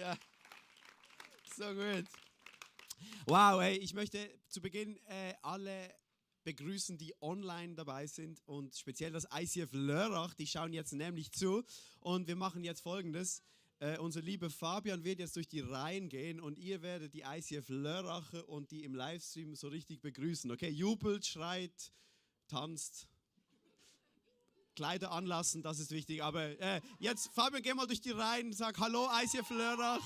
Ja, so gut. Wow, hey, ich möchte zu Beginn alle begrüßen, die online dabei sind und speziell das ICF Lörrach, die schauen jetzt nämlich zu und wir machen jetzt Folgendes. Unser lieber Fabian wird jetzt durch die Reihen gehen und ihr werdet die ICF Lörracher und die im Livestream so richtig begrüßen. Okay, jubelt, schreit, tanzt, Kleider anlassen, das ist wichtig. Aber jetzt, Fabian, geh mal durch die Reihen, sag Hallo ICF Lörrach.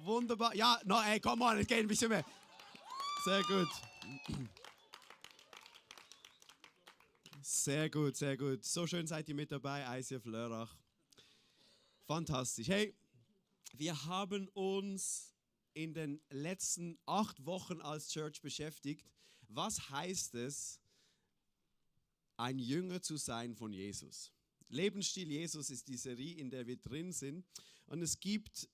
Wunderbar. Ja, no, ey, come on, es geht ein bisschen mehr. Sehr gut. Sehr gut, sehr gut. So schön seid ihr mit dabei, ICF Lörrach. Fantastisch. Hey, wir haben uns in den letzten 8 Wochen als Church beschäftigt. Was heißt es, ein Jünger zu sein von Jesus? Lebensstil Jesus ist die Serie, in der wir drin sind. Und es gibt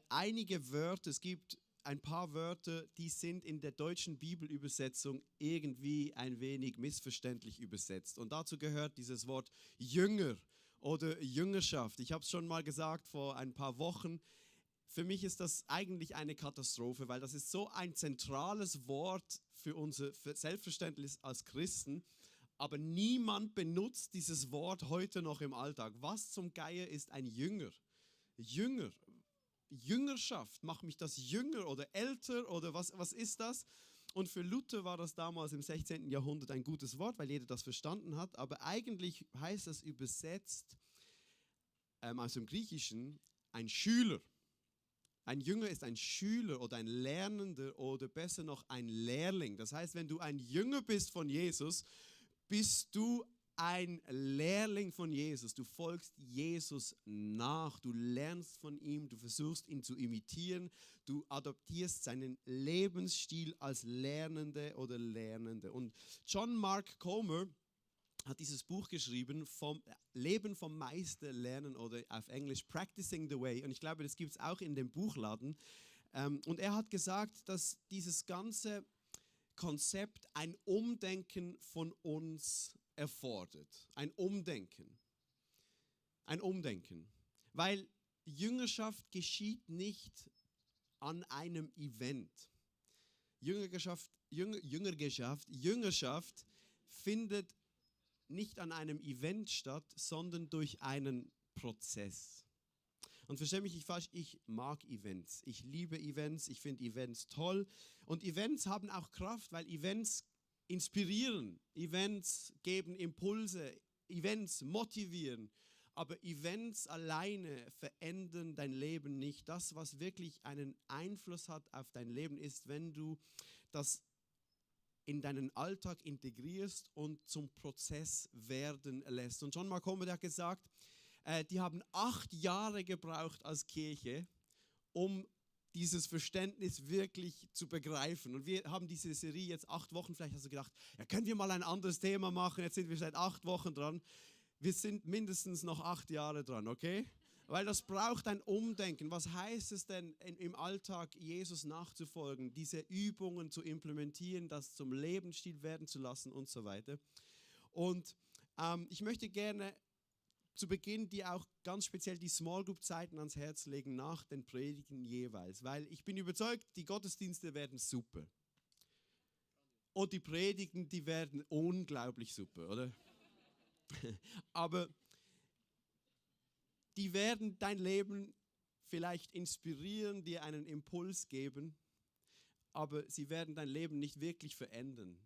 einige Wörter, es gibt ein paar Wörter, die sind in der deutschen Bibelübersetzung irgendwie ein wenig missverständlich übersetzt. Und dazu gehört dieses Wort Jünger oder Jüngerschaft. Ich habe es schon mal gesagt vor ein paar Wochen. Für mich ist das eigentlich eine Katastrophe, weil das ist so ein zentrales Wort für unser Selbstverständnis als Christen. Aber niemand benutzt dieses Wort heute noch im Alltag. Was zum Geier ist ein Jünger? Jünger, Jüngerschaft, macht mich das jünger oder älter oder was ist das? Und für Luther war das damals im 16. Jahrhundert ein gutes Wort, weil jeder das verstanden hat. Aber eigentlich heißt das übersetzt aus dem Griechischen ein Schüler. Ein Jünger ist ein Schüler oder ein Lernender oder besser noch ein Lehrling. Das heißt, wenn du ein Jünger bist von Jesus, bist du ein Lehrling von Jesus. Du folgst Jesus nach. Du lernst von ihm. Du versuchst ihn zu imitieren. Du adoptierst seinen Lebensstil als Lernende oder Lernende. Und John Mark Comer hat dieses Buch geschrieben, vom Leben vom Meister lernen oder auf Englisch Practicing the Way. Und ich glaube, das gibt es auch in dem Buchladen. Und er hat gesagt, dass dieses ganze Konzept ein Umdenken von uns erfordert. Ein Umdenken. Ein Umdenken. Weil Jüngerschaft geschieht nicht an einem Event. Jüngerschaft findet nicht an einem Event statt, sondern durch einen Prozess. Und verstehe mich nicht falsch, ich mag Events. Ich liebe Events, ich finde Events toll. Und Events haben auch Kraft, weil Events inspirieren, Events geben Impulse, Events motivieren. Aber Events alleine verändern dein Leben nicht. Das, was wirklich einen Einfluss hat auf dein Leben, ist, wenn du das in deinen Alltag integrierst und zum Prozess werden lässt. Und John Mark Comer hat gesagt, die haben 8 Jahre gebraucht als Kirche, um dieses Verständnis wirklich zu begreifen. Und wir haben diese Serie jetzt 8 Wochen, vielleicht hast du gedacht, ja, können wir mal ein anderes Thema machen, jetzt sind wir seit 8 Wochen dran. Wir sind mindestens noch 8 Jahre dran, okay? Weil das braucht ein Umdenken. Was heißt es denn im Alltag, Jesus nachzufolgen, diese Übungen zu implementieren, das zum Lebensstil werden zu lassen und so weiter. Und ich möchte gerne zu Beginn dir auch ganz speziell die Small Group Zeiten ans Herz legen nach den Predigen jeweils, weil ich bin überzeugt, die Gottesdienste werden super. Und die Predigten, die werden unglaublich super, oder? Aber die werden dein Leben vielleicht inspirieren, dir einen Impuls geben, aber sie werden dein Leben nicht wirklich verändern.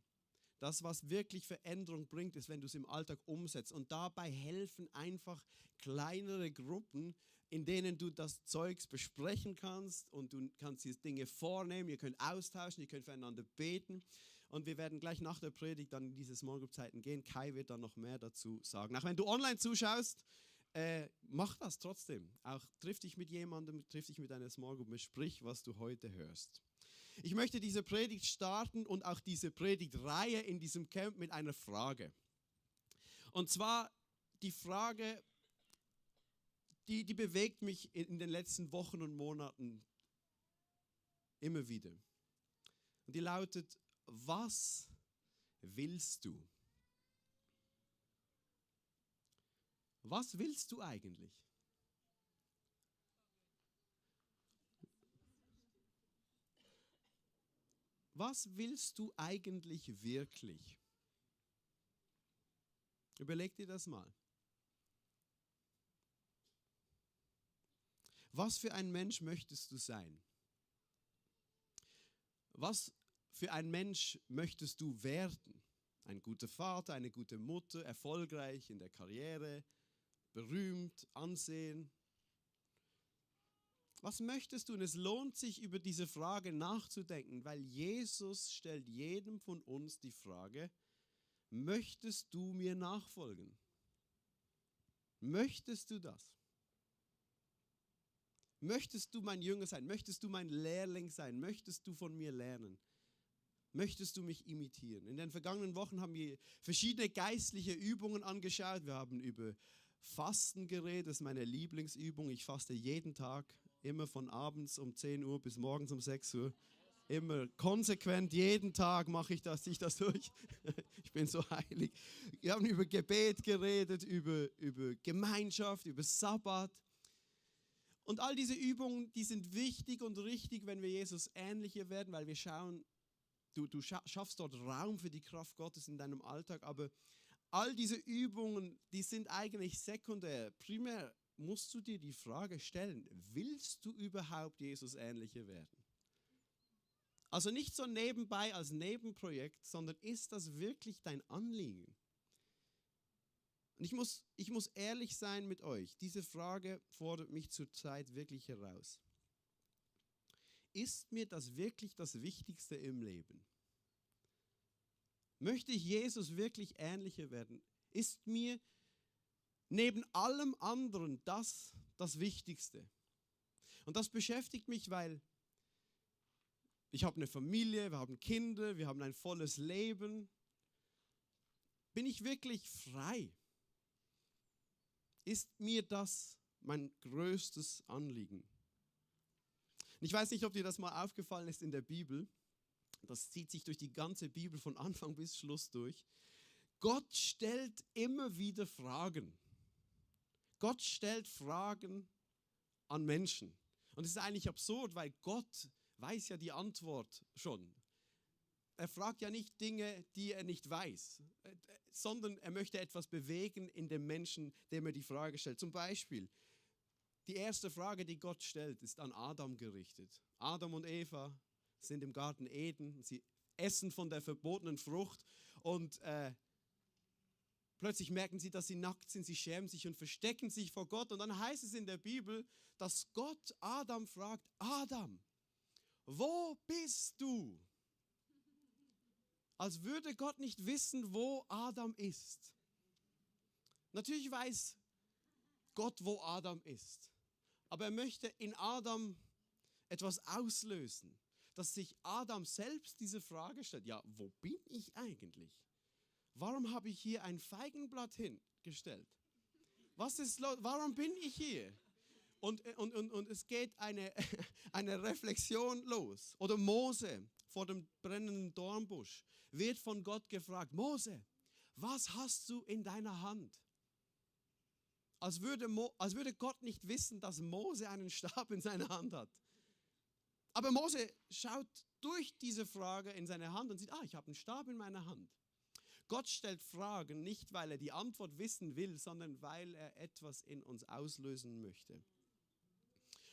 Das, was wirklich Veränderung bringt, ist, wenn du es im Alltag umsetzt. Und dabei helfen einfach kleinere Gruppen, in denen du das Zeugs besprechen kannst und du kannst diese Dinge vornehmen, ihr könnt austauschen, ihr könnt füreinander beten. Und wir werden gleich nach der Predigt dann in diese Small Group Zeiten gehen. Kai wird dann noch mehr dazu sagen. Auch wenn du online zuschaust, mach das trotzdem. Auch triff dich mit jemandem, triff dich mit einer Small Group, besprich, was du heute hörst. Ich möchte diese Predigt starten und auch diese Predigtreihe in diesem Camp mit einer Frage. Und zwar die Frage, die bewegt mich in den letzten Wochen und Monaten immer wieder. Und die lautet, was willst du? Was willst du eigentlich? Was willst du eigentlich wirklich? Überleg dir das mal. Was für ein Mensch möchtest du sein? Was für ein Mensch möchtest du werden? Ein guter Vater, eine gute Mutter, erfolgreich in der Karriere, berühmt, Ansehen. Was möchtest du? Und es lohnt sich, über diese Frage nachzudenken, weil Jesus stellt jedem von uns die Frage, möchtest du mir nachfolgen? Möchtest du das? Möchtest du mein Jünger sein? Möchtest du mein Lehrling sein? Möchtest du von mir lernen? Möchtest du mich imitieren? In den vergangenen Wochen haben wir verschiedene geistliche Übungen angeschaut. Wir haben über Fasten geredet, das ist meine Lieblingsübung. Ich faste jeden Tag, immer von abends um 10 Uhr bis morgens um 6 Uhr. Immer konsequent, jeden Tag mache ich das, ziehe ich das durch. Ich bin so heilig. Wir haben über Gebet geredet, über Gemeinschaft, über Sabbat. Und all diese Übungen, die sind wichtig und richtig, wenn wir Jesus ähnlicher werden, weil wir schauen, du schaffst dort Raum für die Kraft Gottes in deinem Alltag, aber all diese Übungen, die sind eigentlich sekundär. Primär musst du dir die Frage stellen, willst du überhaupt Jesus ähnlicher werden? Also nicht so nebenbei als Nebenprojekt, sondern ist das wirklich dein Anliegen? Und ich muss ehrlich sein mit euch, diese Frage fordert mich zurzeit wirklich heraus. Ist mir das wirklich das Wichtigste im Leben? Möchte ich Jesus wirklich ähnlicher werden? Ist mir neben allem anderen das Wichtigste? Und das beschäftigt mich, weil ich habe eine Familie, wir haben Kinder, wir haben ein volles Leben. Bin ich wirklich frei? Ist mir das mein größtes Anliegen? Ich weiß nicht, ob dir das mal aufgefallen ist in der Bibel. Das zieht sich durch die ganze Bibel von Anfang bis Schluss durch. Gott stellt immer wieder Fragen. Gott stellt Fragen an Menschen. Und es ist eigentlich absurd, weil Gott weiß ja die Antwort schon. Er fragt ja nicht Dinge, die er nicht weiß, sondern er möchte etwas bewegen in dem Menschen, dem er die Frage stellt. Zum Beispiel, die erste Frage, die Gott stellt, ist an Adam gerichtet. Adam und Eva sind im Garten Eden, sie essen von der verbotenen Frucht und plötzlich merken sie, dass sie nackt sind, sie schämen sich und verstecken sich vor Gott. Und dann heißt es in der Bibel, dass Gott Adam fragt, Adam, wo bist du? Als würde Gott nicht wissen, wo Adam ist. Natürlich weiß Gott, wo Adam ist. Aber er möchte in Adam etwas auslösen, dass sich Adam selbst diese Frage stellt. Ja, wo bin ich eigentlich? Warum habe ich hier ein Feigenblatt hingestellt? Was ist los? Warum bin ich hier? Und es geht eine Reflexion los. Oder Mose vor dem brennenden Dornbusch wird von Gott gefragt, Mose, was hast du in deiner Hand? Als würde Gott nicht wissen, dass Mose einen Stab in seiner Hand hat. Aber Mose schaut durch diese Frage in seine Hand und sieht, ich habe einen Stab in meiner Hand. Gott stellt Fragen, nicht weil er die Antwort wissen will, sondern weil er etwas in uns auslösen möchte.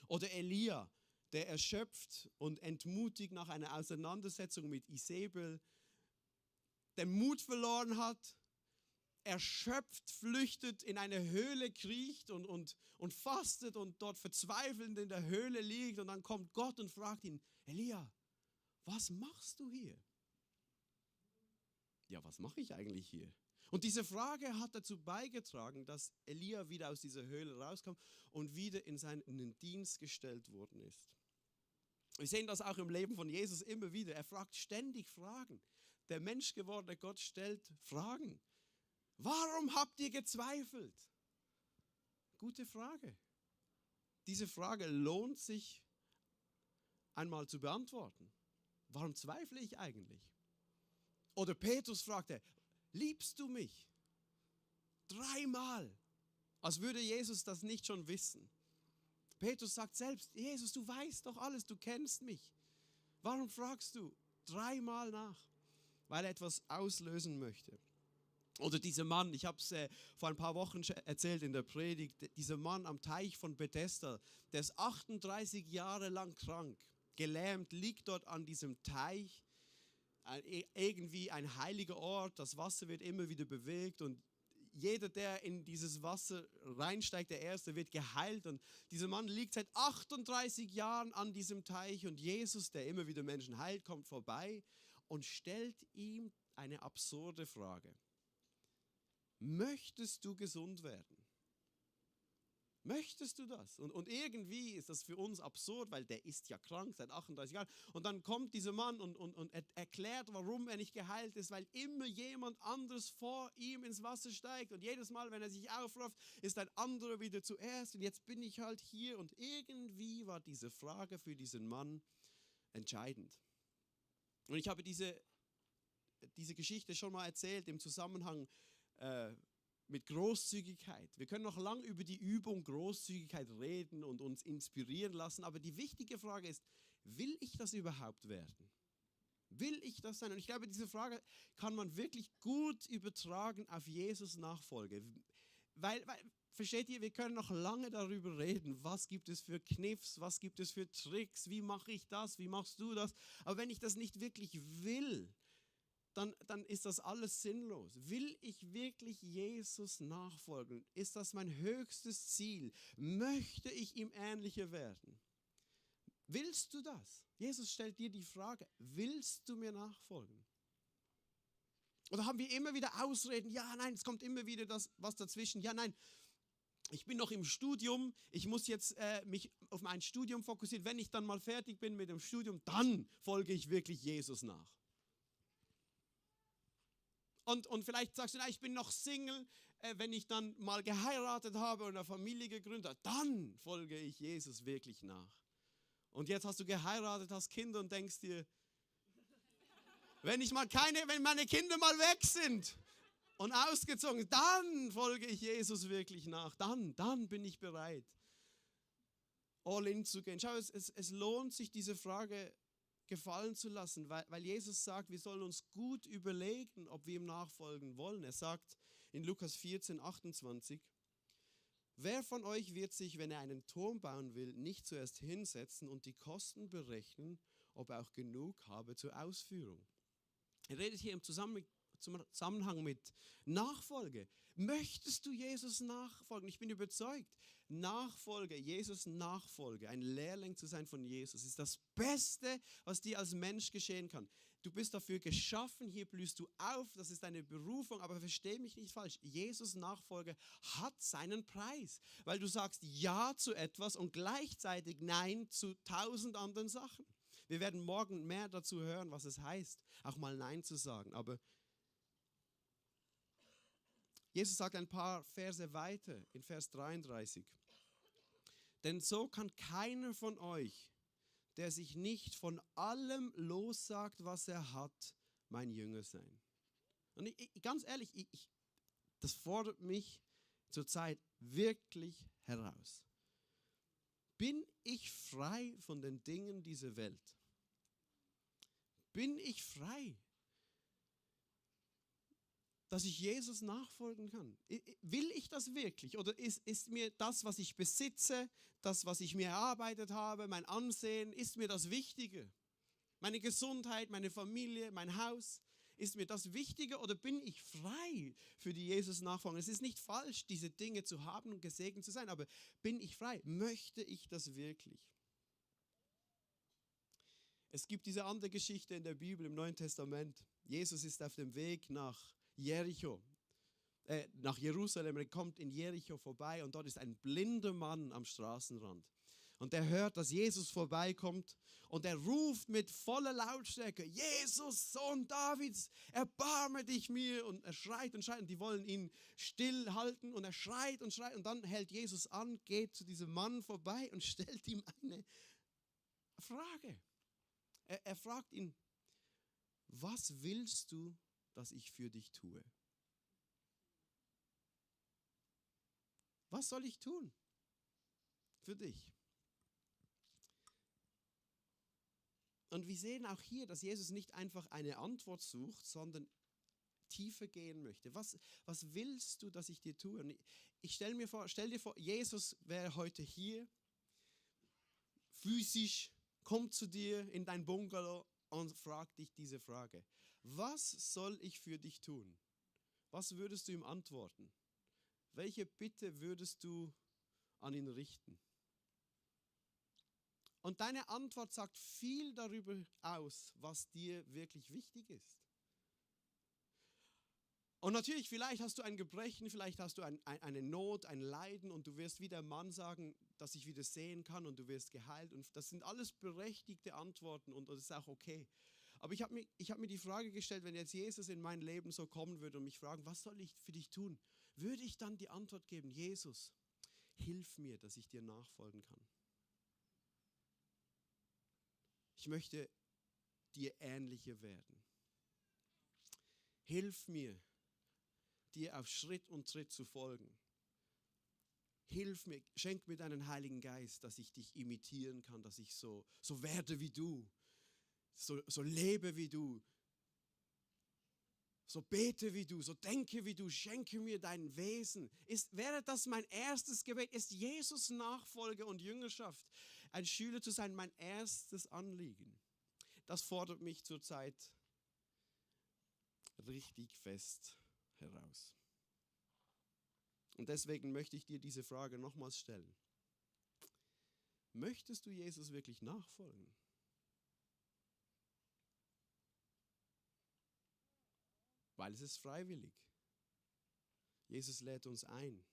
Oder Elia, der erschöpft und entmutigt nach einer Auseinandersetzung mit Isabel den Mut verloren hat, erschöpft, flüchtet, in eine Höhle kriecht und fastet und dort verzweifelnd in der Höhle liegt. Und dann kommt Gott und fragt ihn, Elia, was machst du hier? Ja, was mache ich eigentlich hier? Und diese Frage hat dazu beigetragen, dass Elia wieder aus dieser Höhle rauskam und wieder in seinen Dienst gestellt worden ist. Wir sehen das auch im Leben von Jesus immer wieder. Er fragt ständig Fragen. Der menschgewordene Gott stellt Fragen. Warum habt ihr gezweifelt? Gute Frage. Diese Frage lohnt sich einmal zu beantworten. Warum zweifle ich eigentlich? Oder Petrus fragte, liebst du mich? 3-mal, als würde Jesus das nicht schon wissen. Petrus sagt selbst, Jesus, du weißt doch alles, du kennst mich. Warum fragst du? dreimal nach, weil er etwas auslösen möchte. Oder dieser Mann, ich habe es vor ein paar Wochen erzählt in der Predigt, dieser Mann am Teich von Bethesda, der ist 38 Jahre lang krank, gelähmt, liegt dort an diesem Teich, irgendwie ein heiliger Ort, das Wasser wird immer wieder bewegt und jeder, der in dieses Wasser reinsteigt, der Erste, wird geheilt. Und dieser Mann liegt seit 38 Jahren an diesem Teich und Jesus, der immer wieder Menschen heilt, kommt vorbei und stellt ihm eine absurde Frage. Möchtest du gesund werden? Möchtest du das? Und irgendwie ist das für uns absurd, weil der ist ja krank seit 38 Jahren. Und dann kommt dieser Mann und erklärt, warum er nicht geheilt ist, weil immer jemand anderes vor ihm ins Wasser steigt. Und jedes Mal, wenn er sich aufrafft, ist ein anderer wieder zuerst. Und jetzt bin ich halt hier. Und irgendwie war diese Frage für diesen Mann entscheidend. Und ich habe diese Geschichte schon mal erzählt im Zusammenhang mit Großzügigkeit. Wir können noch lange über die Übung Großzügigkeit reden und uns inspirieren lassen, aber die wichtige Frage ist, will ich das überhaupt werden? Will ich das sein? Und ich glaube, diese Frage kann man wirklich gut übertragen auf Jesus Nachfolge. Weil versteht ihr, wir können noch lange darüber reden, was gibt es für Kniffs, was gibt es für Tricks, wie mache ich das, wie machst du das? Aber wenn ich das nicht wirklich will, dann ist das alles sinnlos. Will ich wirklich Jesus nachfolgen? Ist das mein höchstes Ziel? Möchte ich ihm ähnlicher werden? Willst du das? Jesus stellt dir die Frage, willst du mir nachfolgen? Oder haben wir immer wieder Ausreden? Ja, nein, es kommt immer wieder was dazwischen. Ja, nein, ich bin noch im Studium, ich muss jetzt mich auf mein Studium fokussieren. Wenn ich dann mal fertig bin mit dem Studium, dann folge ich wirklich Jesus nach. Und vielleicht sagst du, na, ich bin noch Single, wenn ich dann mal geheiratet habe und eine Familie gegründet habe, dann folge ich Jesus wirklich nach. Und jetzt hast du geheiratet, hast Kinder und denkst dir, wenn meine Kinder mal weg sind und ausgezogen, dann folge ich Jesus wirklich nach. Dann bin ich bereit, all in zu gehen. Schau, es lohnt sich, diese Frage gefallen zu lassen, weil Jesus sagt, wir sollen uns gut überlegen, ob wir ihm nachfolgen wollen. Er sagt in Lukas 14, 28, wer von euch wird sich, wenn er einen Turm bauen will, nicht zuerst hinsetzen und die Kosten berechnen, ob er auch genug habe zur Ausführung? Er redet hier im Zusammenhang mit Nachfolge. Möchtest du Jesus nachfolgen? Ich bin überzeugt, Nachfolge, Jesus Nachfolge, ein Lehrling zu sein von Jesus, ist das Beste, was dir als Mensch geschehen kann. Du bist dafür geschaffen, hier blühst du auf, das ist deine Berufung, aber versteh mich nicht falsch, Jesus Nachfolge hat seinen Preis, weil du sagst Ja zu etwas und gleichzeitig Nein zu 1000 anderen Sachen. Wir werden morgen mehr dazu hören, was es heißt, auch mal Nein zu sagen, aber Jesus sagt ein paar Verse weiter in Vers 33. Denn so kann keiner von euch, der sich nicht von allem lossagt, was er hat, mein Jünger sein. Und ganz ehrlich, das fordert mich zurzeit wirklich heraus. Bin ich frei von den Dingen dieser Welt? Bin ich frei, dass ich Jesus nachfolgen kann? Will ich das wirklich? Oder ist mir das, was ich besitze, das, was ich mir erarbeitet habe, mein Ansehen, ist mir das wichtiger? Meine Gesundheit, meine Familie, mein Haus, ist mir das wichtiger oder bin ich frei für die Jesus-Nachfolger? Es ist nicht falsch, diese Dinge zu haben und gesegnet zu sein, aber bin ich frei? Möchte ich das wirklich? Es gibt diese andere Geschichte in der Bibel, im Neuen Testament. Jesus ist auf dem Weg nach Jerusalem, er kommt in Jericho vorbei und dort ist ein blinder Mann am Straßenrand. Und er hört, dass Jesus vorbeikommt und er ruft mit voller Lautstärke, Jesus, Sohn Davids, erbarme dich mir. Und er schreit und schreit und die wollen ihn stillhalten und er schreit und schreit. Und dann hält Jesus an, geht zu diesem Mann vorbei und stellt ihm eine Frage. Er fragt ihn, was willst du, dass ich für dich tue? Was soll ich tun für dich? Und wir sehen auch hier, dass Jesus nicht einfach eine Antwort sucht, sondern tiefer gehen möchte. Was willst du, dass ich dir tue? Und stell dir vor, Jesus wäre heute hier, physisch, kommt zu dir in dein Bungalow und fragt dich diese Frage. Was soll ich für dich tun? Was würdest du ihm antworten? Welche Bitte würdest du an ihn richten? Und deine Antwort sagt viel darüber aus, was dir wirklich wichtig ist. Und natürlich, vielleicht hast du ein Gebrechen, vielleicht hast du eine Not, ein Leiden und du wirst wie der Mann sagen, dass ich wieder sehen kann und du wirst geheilt. Und das sind alles berechtigte Antworten und das ist auch okay. Aber ich habe mir die Frage gestellt, wenn jetzt Jesus in mein Leben so kommen würde und mich fragen, was soll ich für dich tun? Würde ich dann die Antwort geben, Jesus, hilf mir, dass ich dir nachfolgen kann. Ich möchte dir ähnlicher werden. Hilf mir, dir auf Schritt und Tritt zu folgen. Hilf mir, schenk mir deinen Heiligen Geist, dass ich dich imitieren kann, dass ich so werde wie du, so lebe wie du, so bete wie du, so denke wie du, schenke mir dein Wesen. Wäre das mein erstes Gebet? Ist Jesus Nachfolge und Jüngerschaft, ein Schüler zu sein, mein erstes Anliegen? Das fordert mich zurzeit richtig fest heraus. Und deswegen möchte ich dir diese Frage nochmals stellen. Möchtest du Jesus wirklich nachfolgen? Weil es ist freiwillig. Jesus lädt uns ein.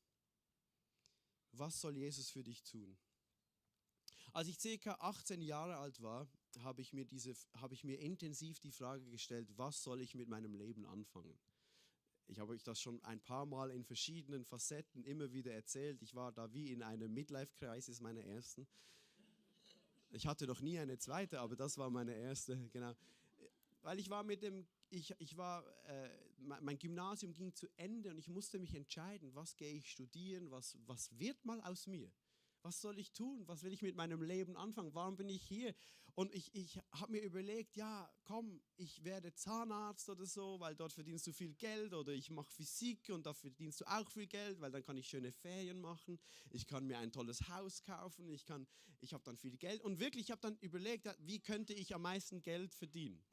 Was soll Jesus für dich tun? Als ich ca. 18 Jahre alt war, habe ich mir intensiv die Frage gestellt, was soll ich mit meinem Leben anfangen? Ich habe euch das schon ein paar Mal in verschiedenen Facetten immer wieder erzählt. Ich war da wie in einem Midlife-Crisis meiner ersten. Ich hatte noch nie eine zweite, aber das war meine erste, genau. Weil mein Gymnasium ging zu Ende und ich musste mich entscheiden, was gehe ich studieren, was wird mal aus mir? Was soll ich tun? Was will ich mit meinem Leben anfangen? Warum bin ich hier? Und ich habe mir überlegt, ja, komm, ich werde Zahnarzt oder so, weil dort verdienst du viel Geld. Oder ich mache Physik und da verdienst du auch viel Geld, weil dann kann ich schöne Ferien machen. Ich kann mir ein tolles Haus kaufen. Ich habe dann viel Geld. Und wirklich, ich habe dann überlegt, wie könnte ich am meisten Geld verdienen?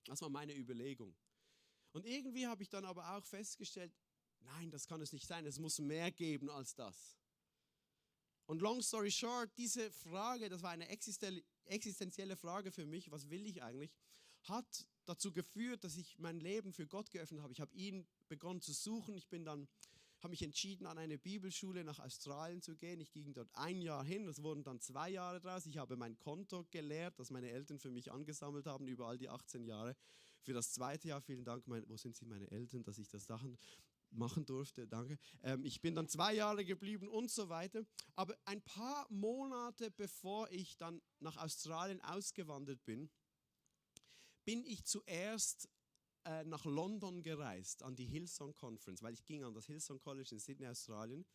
Das war meine Überlegung. Und irgendwie habe ich dann aber auch festgestellt, nein, das kann es nicht sein. Es muss mehr geben als das. Und long story short, diese Frage, das war eine existenzielle Frage für mich, was will ich eigentlich, hat dazu geführt, dass ich mein Leben für Gott geöffnet habe. Ich habe ihn begonnen zu suchen. Habe mich entschieden, an eine Bibelschule nach Australien zu gehen. Ich ging dort 1 Jahr hin, es wurden dann 2 Jahre draus. Ich habe mein Konto geleert, das meine Eltern für mich angesammelt haben über all die 18 Jahre. Für das 2. Jahr, vielen Dank, wo sind Sie, meine Eltern, dass ich das machen durfte, danke. Ich bin dann 2 Jahre geblieben und so weiter. Aber ein paar Monate bevor ich dann nach Australien ausgewandert bin, bin ich zuerst nach London gereist, an die Hillsong Conference, weil ich ging an das Hillsong College in Sydney, Australien.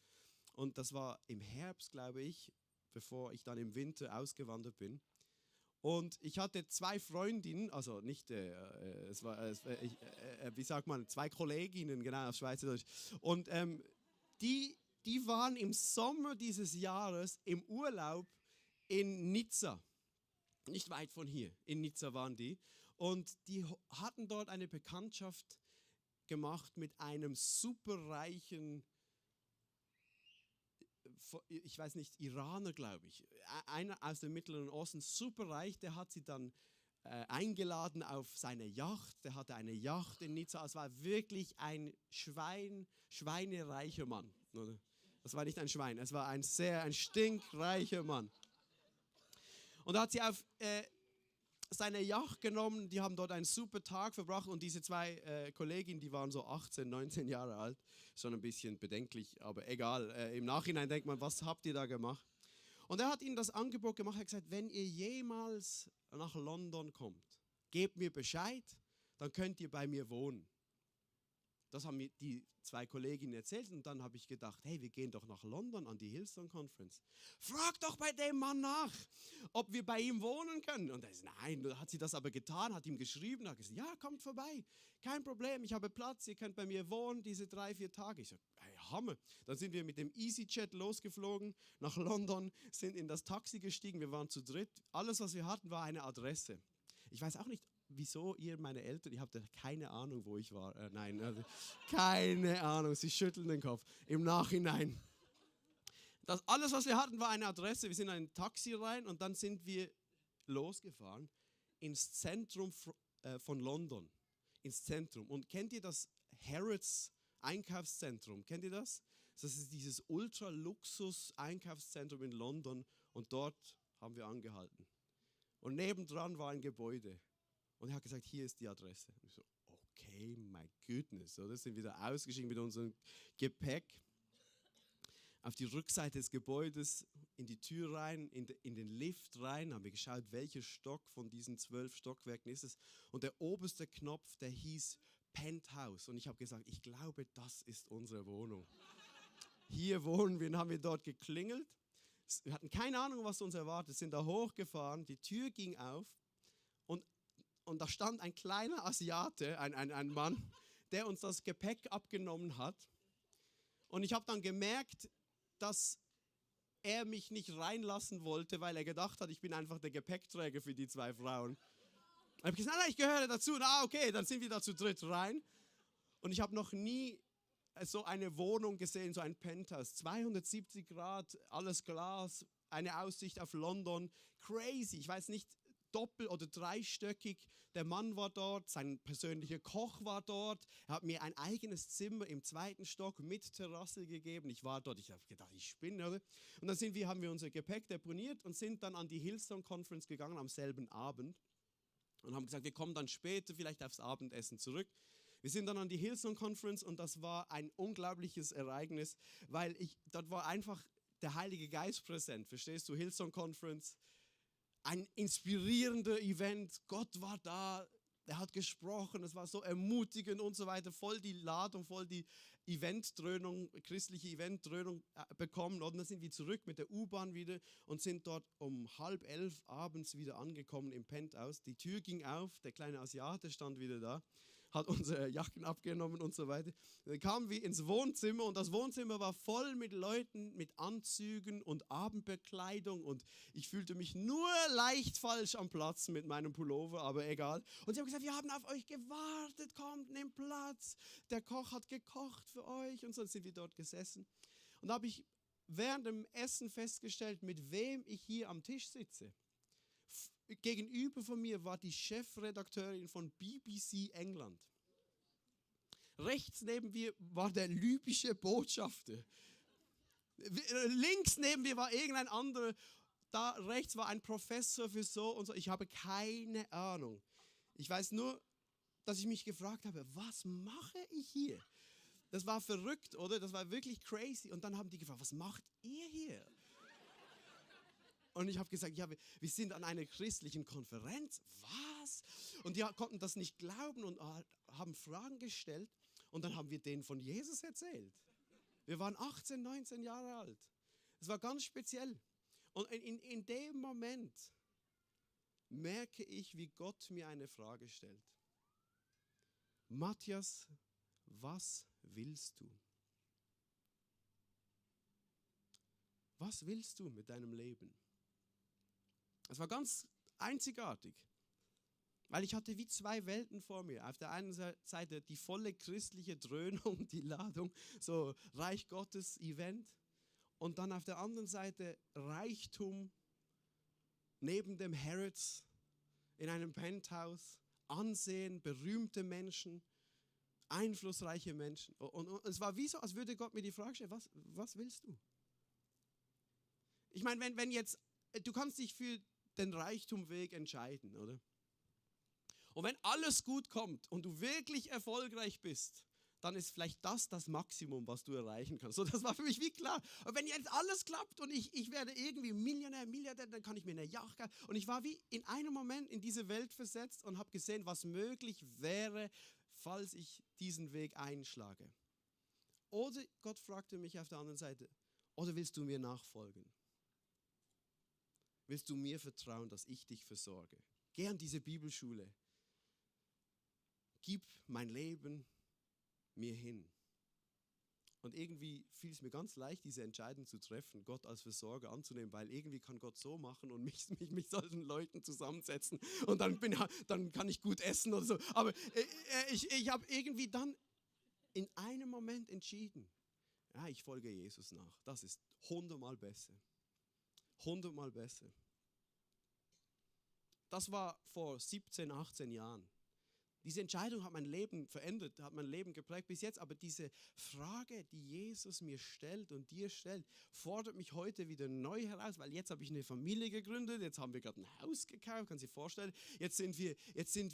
Und das war im Herbst, glaube ich, bevor ich dann im Winter ausgewandert bin. Und ich hatte 2 Freundinnen, also nicht, wie sagt man, 2 Kolleginnen, genau, auf Schweizerdeutsch. Und die waren im Sommer dieses Jahres im Urlaub in Nizza. Nicht weit von hier, in Nizza waren die. Und die hatten dort eine Bekanntschaft gemacht mit einem superreichen, ich weiß nicht, Iraner, glaube ich. Einer aus dem Mittleren Osten, superreich, der hat sie dann eingeladen auf seine Yacht. Der hatte eine Yacht in Nizza. Es war wirklich ein schweinereicher Mann. Das war nicht ein Schwein, es war ein stinkreicher Mann. Und da hat sie auf seine Yacht genommen, die haben dort einen super Tag verbracht und diese 2 Kolleginnen, die waren so 18, 19 Jahre alt, schon ein bisschen bedenklich, aber egal. Im Nachhinein denkt man, was habt ihr da gemacht? Und er hat ihnen das Angebot gemacht, er hat gesagt, wenn ihr jemals nach London kommt, gebt mir Bescheid, dann könnt ihr bei mir wohnen. Das haben mir die 2 Kolleginnen erzählt und dann habe ich gedacht, hey, wir gehen doch nach London an die Hillsong Conference. Frag doch bei dem Mann nach. ob wir bei ihm wohnen können. Und er sagt, nein, dann hat sie das aber getan, hat ihm geschrieben, hat gesagt, ja, kommt vorbei, kein Problem, ich habe Platz, ihr könnt bei mir wohnen, diese 3-4 Tage. Ich sage, hey, Hammer. Dann sind wir mit dem EasyJet losgeflogen nach London, sind in das Taxi gestiegen, wir waren zu dritt. Alles, was wir hatten, war eine Adresse. Ich weiß auch nicht, wieso ihr, meine Eltern, ihr habt ja keine Ahnung, wo ich war. Nein, also, keine Ahnung, sie schütteln den Kopf. Im Nachhinein. Das, alles, was wir hatten, war eine Adresse. Wir sind in ein Taxi rein und dann sind wir losgefahren ins Zentrum von London. Ins Zentrum. Und kennt ihr das Harrods Einkaufszentrum? Kennt ihr das? Das ist dieses Ultra-Luxus-Einkaufszentrum in London und dort haben wir angehalten. Und nebendran war ein Gebäude. Und er hat gesagt, hier ist die Adresse. Und ich so, okay, my goodness. So, das sind wir da ausgestiegen mit unserem Gepäck. Auf die Rückseite des Gebäudes, in die Tür rein, in den Lift rein, haben wir geschaut, welcher Stock von diesen 12 Stockwerken ist es. Und der oberste Knopf, der hieß Penthouse. Und ich habe gesagt, ich glaube, das ist unsere Wohnung. Hier wohnen wir. Und haben wir dort geklingelt. Wir hatten keine Ahnung, was uns erwartet. Sind da hochgefahren, die Tür ging auf und da stand ein kleiner Asiate, ein Mann, der uns das Gepäck abgenommen hat. Und ich habe dann gemerkt, dass er mich nicht reinlassen wollte, weil er gedacht hat, ich bin einfach der Gepäckträger für die 2 Frauen. Ich habe gesagt, nein, ich gehöre dazu. Na, okay, dann sind wir da zu dritt rein. Und ich habe noch nie so eine Wohnung gesehen, so ein Penthouse. 270 Grad, alles Glas, eine Aussicht auf London. Crazy, ich weiß nicht, doppel- oder dreistöckig. Der Mann war dort, sein persönlicher Koch war dort. Er hat mir ein eigenes Zimmer im 2. Stock mit Terrasse gegeben. Ich war dort, ich habe gedacht, ich spinne, oder? Und dann haben wir unser Gepäck deponiert und sind dann an die Hillsong Conference gegangen am selben Abend und haben gesagt, wir kommen dann später vielleicht aufs Abendessen zurück. Wir sind dann an die Hillsong Conference und das war ein unglaubliches Ereignis, weil dort war einfach der Heilige Geist präsent. Verstehst du? Hillsong Conference, ein inspirierender Event. Gott war da, er hat gesprochen, es war so ermutigend und so weiter. Voll die Ladung, voll die Eventdröhnung, christliche Eventdröhnung bekommen. Und dann sind wir zurück mit der U-Bahn wieder und sind dort um 10:30 abends wieder angekommen im Penthouse. Die Tür ging auf, der kleine Asiate stand wieder da, hat unsere Jacken abgenommen und so weiter. Dann kamen wir ins Wohnzimmer und das Wohnzimmer war voll mit Leuten mit Anzügen und Abendbekleidung und ich fühlte mich nur leicht falsch am Platz mit meinem Pullover, aber egal. Und sie haben gesagt, wir haben auf euch gewartet, kommt, nehmt Platz. Der Koch hat gekocht für euch und so sind wir dort gesessen. Und da habe ich während dem Essen festgestellt, mit wem ich hier am Tisch sitze. Gegenüber von mir war die Chefredakteurin von BBC England. Rechts neben mir war der libysche Botschafter. Links neben mir war irgendein anderer. Da rechts war ein Professor für so und so. Ich habe keine Ahnung. Ich weiß nur, dass ich mich gefragt habe, was mache ich hier? Das war verrückt, oder? Das war wirklich crazy. Und dann haben die gefragt, was macht ihr hier? Und ich habe gesagt, ja, wir sind an einer christlichen Konferenz. Was? Und die konnten das nicht glauben und haben Fragen gestellt. Und dann haben wir denen von Jesus erzählt. Wir waren 18, 19 Jahre alt. Es war ganz speziell. Und in dem Moment merke ich, wie Gott mir eine Frage stellt. Matthias, was willst du? Was willst du mit deinem Leben? Es war ganz einzigartig, weil ich hatte wie 2 Welten vor mir. Auf der einen Seite die volle christliche Dröhnung, die Ladung, so Reich Gottes Event. Und dann auf der anderen Seite Reichtum neben dem Harrods in einem Penthouse, Ansehen, berühmte Menschen, einflussreiche Menschen. Und es war wie so, als würde Gott mir die Frage stellen, was willst du? Ich meine, wenn jetzt, du kannst dich für den Reichtumweg entscheiden, oder? Und wenn alles gut kommt und du wirklich erfolgreich bist, dann ist vielleicht das Maximum, was du erreichen kannst. So, das war für mich wie klar. Und wenn jetzt alles klappt und ich werde irgendwie Millionär, Milliardär, dann kann ich mir eine Yacht kaufen. Und ich war wie in einem Moment in diese Welt versetzt und habe gesehen, was möglich wäre, falls ich diesen Weg einschlage. Oder Gott fragte mich auf der anderen Seite, oder willst du mir nachfolgen? Willst du mir vertrauen, dass ich dich versorge? Geh an diese Bibelschule. Gib mein Leben mir hin. Und irgendwie fiel es mir ganz leicht, diese Entscheidung zu treffen, Gott als Versorger anzunehmen, weil irgendwie kann Gott so machen und mich mit solchen Leuten zusammensetzen und dann kann ich gut essen oder so. Aber ich habe irgendwie dann in einem Moment entschieden, ja, ich folge Jesus nach. Das ist 100-mal besser. 100-mal besser. Das war vor 17, 18 Jahren. Diese Entscheidung hat mein Leben verändert, hat mein Leben geprägt bis jetzt. Aber diese Frage, die Jesus mir stellt und dir stellt, fordert mich heute wieder neu heraus, weil jetzt habe ich eine Familie gegründet, jetzt haben wir gerade ein Haus gekauft, kannst du dir vorstellen. Jetzt sind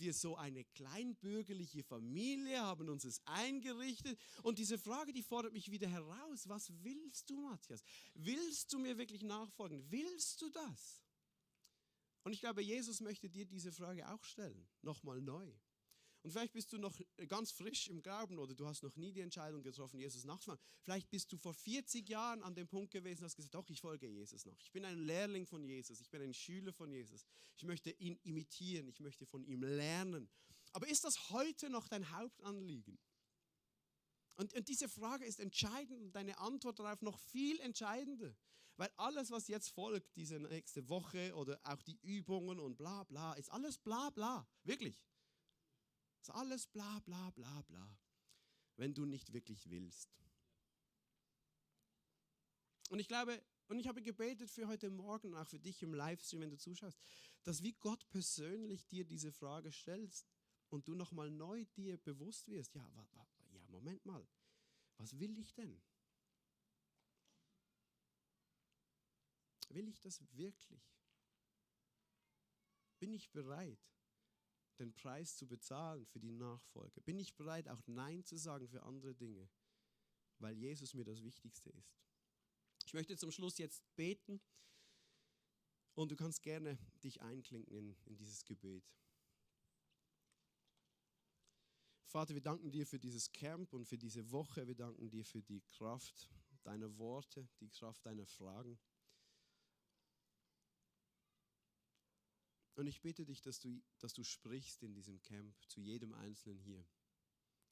wir so eine kleinbürgerliche Familie, haben uns es eingerichtet. Und diese Frage, die fordert mich wieder heraus. Was willst du, Matthias? Willst du mir wirklich nachfolgen? Willst du das? Und ich glaube, Jesus möchte dir diese Frage auch stellen, nochmal neu. Und vielleicht bist du noch ganz frisch im Glauben oder du hast noch nie die Entscheidung getroffen, Jesus nachzufolgen. Vielleicht bist du vor 40 Jahren an dem Punkt gewesen und hast gesagt, doch, ich folge Jesus nach. Ich bin ein Lehrling von Jesus, ich bin ein Schüler von Jesus. Ich möchte ihn imitieren, ich möchte von ihm lernen. Aber ist das heute noch dein Hauptanliegen? Und diese Frage ist entscheidend und deine Antwort darauf noch viel entscheidender. Weil alles, was jetzt folgt, diese nächste Woche oder auch die Übungen und bla bla, ist alles bla bla, wirklich. Ist alles bla bla bla bla, wenn du nicht wirklich willst. Und ich glaube, und ich habe gebetet für heute Morgen, auch für dich im Livestream, wenn du zuschaust, dass wie Gott persönlich dir diese Frage stellst und du nochmal neu dir bewusst wirst, ja, Moment mal, was will ich denn? Will ich das wirklich? Bin ich bereit, den Preis zu bezahlen für die Nachfolge? Bin ich bereit, auch Nein zu sagen für andere Dinge, weil Jesus mir das Wichtigste ist? Ich möchte zum Schluss jetzt beten und du kannst gerne dich einklinken in dieses Gebet. Vater, wir danken dir für dieses Camp und für diese Woche. Wir danken dir für die Kraft deiner Worte, die Kraft deiner Fragen. Und ich bitte dich, dass du sprichst in diesem Camp zu jedem Einzelnen hier.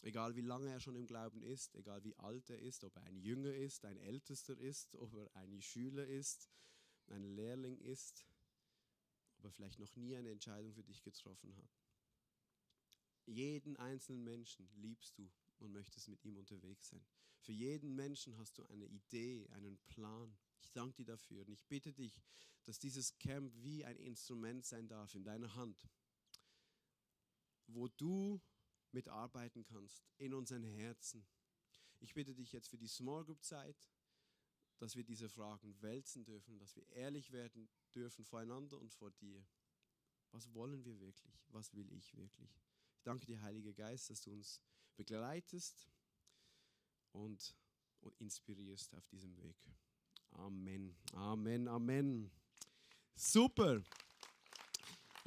Egal wie lange er schon im Glauben ist, egal wie alt er ist, ob er ein Jünger ist, ein Ältester ist, ob er ein Schüler ist, ein Lehrling ist, ob er vielleicht noch nie eine Entscheidung für dich getroffen hat. Jeden einzelnen Menschen liebst du und möchtest mit ihm unterwegs sein. Für jeden Menschen hast du eine Idee, einen Plan. Ich danke dir dafür und ich bitte dich, dass dieses Camp wie ein Instrument sein darf in deiner Hand, wo du mitarbeiten kannst in unseren Herzen. Ich bitte dich jetzt für die Small Group Zeit, dass wir diese Fragen wälzen dürfen, dass wir ehrlich werden dürfen voreinander und vor dir. Was wollen wir wirklich? Was will ich wirklich? Ich danke dir, Heiliger Geist, dass du uns begleitest und inspirierst auf diesem Weg. Amen, Amen, Amen. Super.